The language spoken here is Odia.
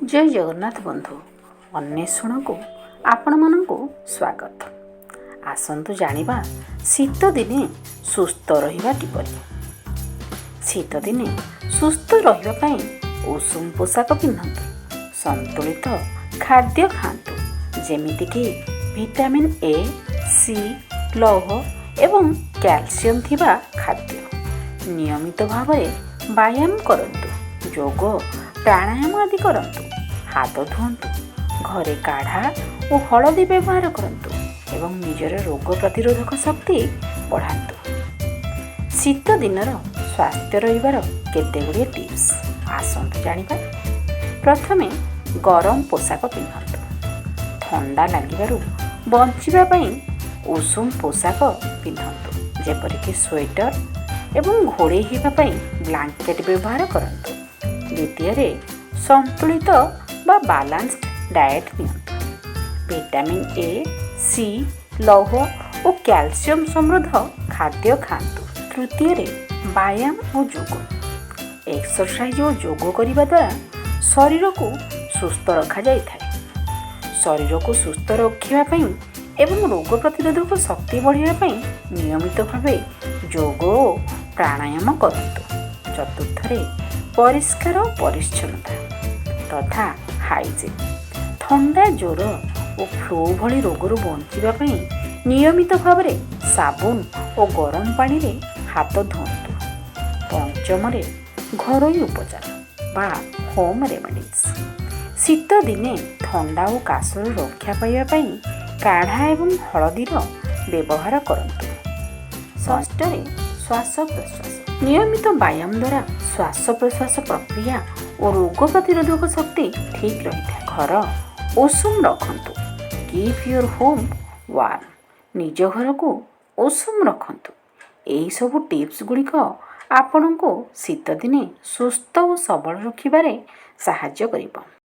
ଜୟ ଜଗନ୍ନାଥ ବନ୍ଧୁ, ଅନ୍ୱେଷଣକୁ ଆପଣମାନଙ୍କୁ ସ୍ୱାଗତ। ଆସନ୍ତୁ ଜାଣିବା ଶୀତ ଦିନେ ସୁସ୍ଥ ରହିବା କିପରି। ଶୀତ ଦିନେ ସୁସ୍ଥ ରହିବା ପାଇଁ ଉଷୁମ ପୋଷାକ ପିନ୍ଧନ୍ତୁ, ସନ୍ତୁଳିତ ଖାଦ୍ୟ ଖାଆନ୍ତୁ, ଯେମିତିକି ଭିଟାମିନ୍ ଏ, ସି, ଲୌହ ଏବଂ କ୍ୟାଲସିୟମ୍ ଥିବା ଖାଦ୍ୟ। ନିୟମିତ ଭାବରେ ବ୍ୟାୟାମ କରନ୍ତୁ, ଯୋଗ, ପ୍ରାଣାୟାମ ଆଦି କରନ୍ତୁ। ହାତ ଧୁଅନ୍ତୁ, ଘରେ କାଢ଼ା ଓ ହଳଦୀ ବ୍ୟବହାର କରନ୍ତୁ ଏବଂ ନିଜର ରୋଗ ପ୍ରତିରୋଧକ ଶକ୍ତି ବଢ଼ାନ୍ତୁ। ଶୀତ ଦିନର ସ୍ୱାସ୍ଥ୍ୟ ରହିବାର କେତେ ଗୁଡ଼ିଏ ଟିପ୍ସ ଆସନ୍ତୁ ଜାଣିବା। ପ୍ରଥମେ ଗରମ ପୋଷାକ ପିନ୍ଧନ୍ତୁ। ଥଣ୍ଡା ଲାଗିବାରୁ ବଞ୍ଚିବା ପାଇଁ ଉଷୁମ ପୋଷାକ ପିନ୍ଧନ୍ତୁ, ଯେପରିକି ସ୍ୱେଟର, ଏବଂ ଘୋଡ଼େଇ ହେବା ପାଇଁ ବ୍ଲାଙ୍କେଟ୍ ବ୍ୟବହାର କରନ୍ତୁ। ଦ୍ୱିତୀୟରେ ସନ୍ତୁଳିତ ବା ବାଲାନ୍ସଡ ଡାଏଟ୍ ନିଅନ୍ତୁ। ଭିଟାମିନ୍ ଏ, ସି, ଲୌହ ଓ କ୍ୟାଲସିୟମ୍ ସମୃଦ୍ଧ ଖାଦ୍ୟ ଖାଆନ୍ତୁ। ତୃତୀୟରେ ବ୍ୟାୟାମ ଓ ଯୋଗ। ଏକ୍ସରସାଇଜ ଓ ଯୋଗ କରିବା ଦ୍ୱାରା ଶରୀରକୁ ସୁସ୍ଥ ରଖାଯାଇଥାଏ। ଶରୀରକୁ ସୁସ୍ଥ ରଖିବା ପାଇଁ ଏବଂ ରୋଗ ପ୍ରତିରୋଧକ ଶକ୍ତି ବଢ଼ାଇବା ପାଇଁ ନିୟମିତ ଭାବେ ଯୋଗ ଓ ପ୍ରାଣାୟାମ କରନ୍ତୁ। ଚତୁର୍ଥରେ ପରିଷ୍କାର ପରିଚ୍ଛନ୍ନତା ତଥା ହାଇଜିନ୍। ଥଣ୍ଡା, ଜ୍ୱର ଓ ଫ୍ଲୁ ଭଳି ରୋଗରୁ ବଞ୍ଚିବା ପାଇଁ ନିୟମିତ ଭାବରେ ସାବୁନ ଓ ଗରମ ପାଣିରେ ହାତ ଧୁଅନ୍ତୁ। ପଞ୍ଚମରେ ଘରୋଇ ଉପଚାର ବା ହୋମ୍ ରେମେଡ଼ିଜ୍। ଶୀତ ଦିନେ ଥଣ୍ଡା ଓ କାଶରୁ ରକ୍ଷା ପାଇବା ପାଇଁ କାଢ଼ା ଏବଂ ହଳଦୀର ବ୍ୟବହାର କରନ୍ତୁ। ଷଷ୍ଠରେ ଶ୍ୱାସ ପ୍ରଶ୍ୱାସ। ନିୟମିତ ବ୍ୟାୟାମ ଦ୍ୱାରା ଶ୍ୱାସ ପ୍ରଶ୍ୱାସ ପ୍ରକ୍ରିୟା ଓ ରୋଗ ପ୍ରତିରୋଧକ ଶକ୍ତି ଠିକ୍ ରହିଥାଏ। ଘର ଉଷୁମ ରଖନ୍ତୁ। Keep your home warm. ନିଜ ଘରକୁ ଉଷୁମ ରଖନ୍ତୁ। ଏହିସବୁ ଟିପ୍ସ ଗୁଡ଼ିକ ଆପଣଙ୍କୁ ଶୀତଦିନେ ସୁସ୍ଥ ଓ ସବଳ ରଖିବାରେ ସାହାଯ୍ୟ କରିବ।